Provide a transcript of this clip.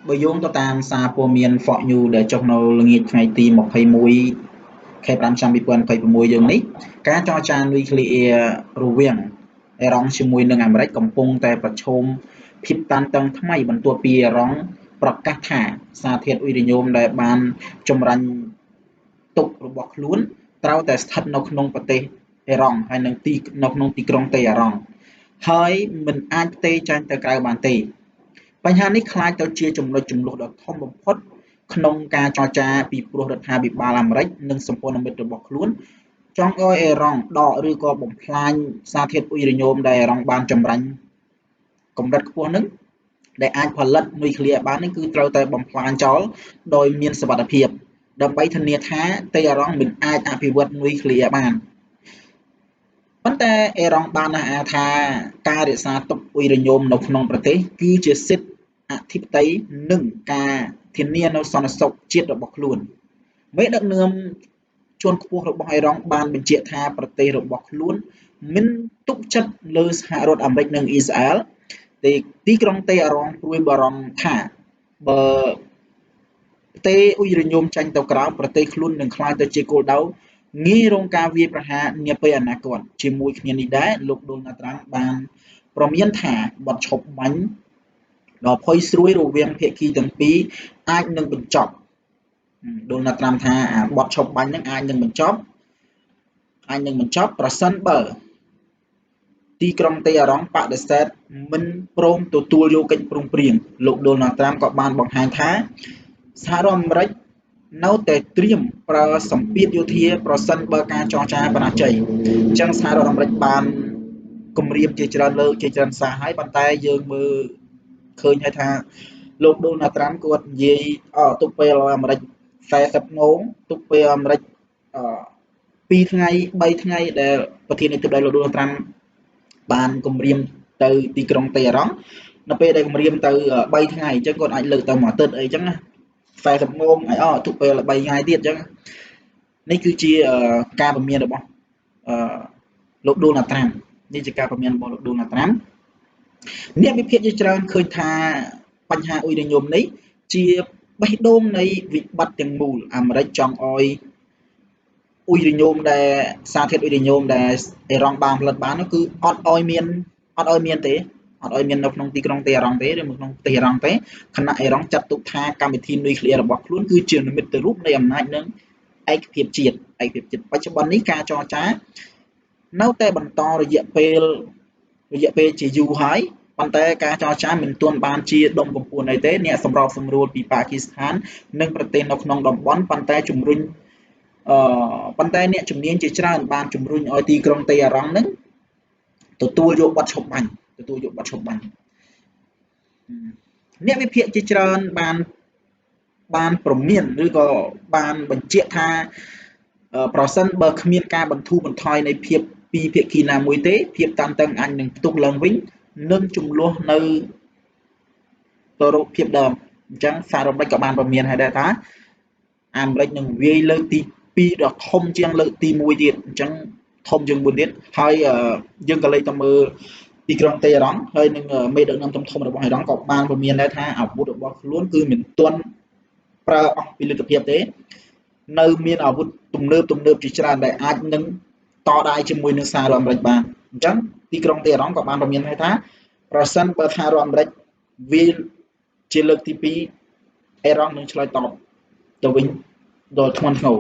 បើយោងទៅតាមសារព័ត៌មាន Fox News ដែលចុះនៅល្ងាចថ្ងៃទី21ខែ5ឆ្នាំ2026យើងនេះការចរចានុយក្លេអ៊ែររវាងអេរ៉ង់ជាមួយនឹងអាមេរិកកំពុងតែប្រឈមភាពតានតឹងថ្មីបន្ទាប់ពីអេរ៉ង់ប្រកាសថាសារធាតុអ៊ុយរ៉ាញ៉ូមដែលបានចម្រាញ់ទុករបស់ខ្លួនត្រូវតែស្ថិតនៅក្នុងប្រទេសអេរ៉ង់ហើយនឹងទីនៅក្នុងទីក្រុងតេអេរ៉ង់ហើយមិនអាចផ្ទេរចេញទៅក្រៅបានទេបញ្ហានេះក្លាយទៅជាចំណុចជម្លោះដ៏ធំបំផុតក្នុងការចរចាពីព្រោះរដ្ឋាភិបាលអាមេរិកនិងសម្ព័ន្ធមិត្តរបស់ខ្លួនចង់ឲ្យអេរ៉ង់ដកឬក៏បំផ្លាញសារធាតុអ៊ុយរ៉ាញ៉ូមដែលអេរ៉ង់បានចម្រាញ់កម្រិតខ្ពស់នឹងដែលអាចផលិតនុយក្លេអ៊ែរបាននេះគឺត្រូវតែបំផ្លាញចោលដោយមានសុវត្ថិភាពដើម្បីធានាថាតេអេរ៉ង់មិនអាចអភិវឌ្ឍនុយក្លេអ៊ែរបានប៉ុន្តែអេរ៉ង់បានអះអាងថាការរក្សាទុកអ៊ុយរ៉ាញ៉ូមនៅក្នុងប្រទេសគឺជាសិទ្ធិអធិបតេយ្យនិងការធានានូវសន្តិសុខជាតិរបស់ខ្លួនមេដឹកនាំជាន់ខ្ពស់របស់អេរ៉ង់បានបញ្ជាក់ថាប្រទេសរបស់ខ្លួនមិនទុកចិត្តលើសហរដ្ឋអាមេរិកនិងអ៊ីស្រាអែលទេទីក្រុងតេអេរ៉ង់ព្រួយបារម្ភថាបើផ្ទេអ៊ុយរ៉ាញ៉ូមចាញ់ទៅក្រៅប្រទេសខ្លួននឹងក្លាយទៅជាគោលដៅងាយរងការវាយប្រហារនាពេលអនាគតជាមួយគ្នានេះដែរលោកដូណាល់ត្រាំបានព្រមានថាបទឈប់បាញ់ដ៏ផុយស្រួយរវាងភាគីទាំងពីរអាចនឹងបញ្ចប់ដូណាល់ត្រាំថាអាបទឈប់បាញ់ហ្នឹងអាចនឹងបញ្ចប់អាចនឹងបញ្ចប់ប្រសិនបើទីក្រុងតេអេរ៉ង់បដិសេធមិនព្រមទទួលយកកិច្ចព្រមព្រៀងលោកដូណាល់ត្រាំក៏បានបង្ហាញថាសហរដ្ឋអាមេរិកនៅតែត្រៀមប្រើសម្ពាធយោធាប្រសិនបើការចរចាបរាជ័យអញ្ចឹងសហរដ្ឋអាមេរិកបានគម្រាមជាច្រើនលើកជាច្រើនសារហើយប៉ុន្តែយើងមើលឃើញហើយថាលោកដូណាល់ត្រាំគាត់និយាយទុកពេលឲ្យអាមេរិក40ម៉ោងទុកពេលអាមេរិក2ថ្ងៃ3ថ្ងៃដែលប្រធានាធិបតីលោកដូណាល់ត្រាំបានគម្រាមទៅទីក្រុងតេអេរ៉ង់នៅពេលដែលគម្រាមទៅ3ថ្ងៃអញ្ចឹងគាត់អាចលើកទៅមួយអាទិត្យអីចឹងណា40ម៉ោងឲ្យអទុកពេល3ថ្ងៃទៀតអញ្ចឹងនេះគឺជាការពមៀនរបស់លោកដូណាល់ត្រាំនេះជាការពមៀនរបស់លោកដូណាល់ត្រាំអ្នកវិភាគជាច្រើនឃើញថាបញ្ហាអ៊ុយរ៉ាញ៉ូមនេះជាបេះដូងនៃវិបត្តិទាំងមូលអាមេរិកចង់ឲ្យអ៊ុយរ៉ាញ៉ូមដែលសារធាតុអ៊ុយរ៉ាញ៉ូមដែលអេរ៉ង់បានផលិតបាននោះគឺអត់ឲ្យមានអត់ឲ្យមានទេអត់ឲ្យមាននៅក្នុងទីក្រុងតេអេរ៉ង់ទេឬនៅក្នុងប្រទេសអេរ៉ង់ទេខណៈអេរ៉ង់ចាត់ទុកថាកម្មវិធីនុយក្លេអ៊ែររបស់ខ្លួនគឺជានិមិត្តរូបនៃអំណាចនិងឯកភាពជាតិឯកភាពជាតិបច្ចុប្បន្ននេះការចរចានៅតែបន្តរយៈពេលជាយូរហើយប៉ុន្តែការចរចាមិនទាន់បានជាដុំកំភួនអីទេអ្នកសម្របសម្រួលពីប៉ាគីស្ថាននិងប្រទេសនៅក្នុងតំបន់ប៉ុន្តែជំរុញប៉ុន្តែអ្នកជំនាញជាច្រើនបានជំរុញឲ្យទីក្រុងតេអេរ៉ង់នឹងទទួលយកបទឈប់បាញ់ទទួលយកបទឈប់បាញ់អ្នកវិភាគជាច្រើនបានព្រមានឬក៏បានបញ្ជាក់ថាប្រសិនបើគ្មានការបន្ធូរបន្ថយនៃភាពពីភាគីណាមួយទេភាពតានតឹងអាចនឹងផ្ទុះឡើងវិញនិងចំនួននៅទៅរកភាពដើមអញ្ចឹងសហរដ្ឋអាមេរិកក៏បានព្រមានហើយដែរថាអាមេរិកនឹងវាយលើកទី2ដ៏ធំជាងលើកទី1ទៀតអញ្ចឹងធំជាងមុនទៀតហើយយើងក៏លេចទៅមើលទីក្រុងតេអេរ៉ង់ហើយនឹងមេដឹកនាំធំៗរបស់អេរ៉ង់ក៏បានព្រមានដែរថាអាវុធរបស់ខ្លួនគឺមិនទាន់ប្រើអស់ពីលទ្ធភាពទេនៅមានអាវុធទំនើបជាច្រើនដែលអាចនឹងតដៃជាមួយនឹងសហរដ្ឋអាមេរិកបានអញ្ចឹងទីក្រុងតេអេរ៉ង់ក៏បានព្រមានដែរថាប្រសិនបើសហរដ្ឋអាមេរិកវាជាលើកទី2អេរ៉ង់នឹងឆ្លើយតបទៅវិញដ៏ធ្ងន់ធ្ងរ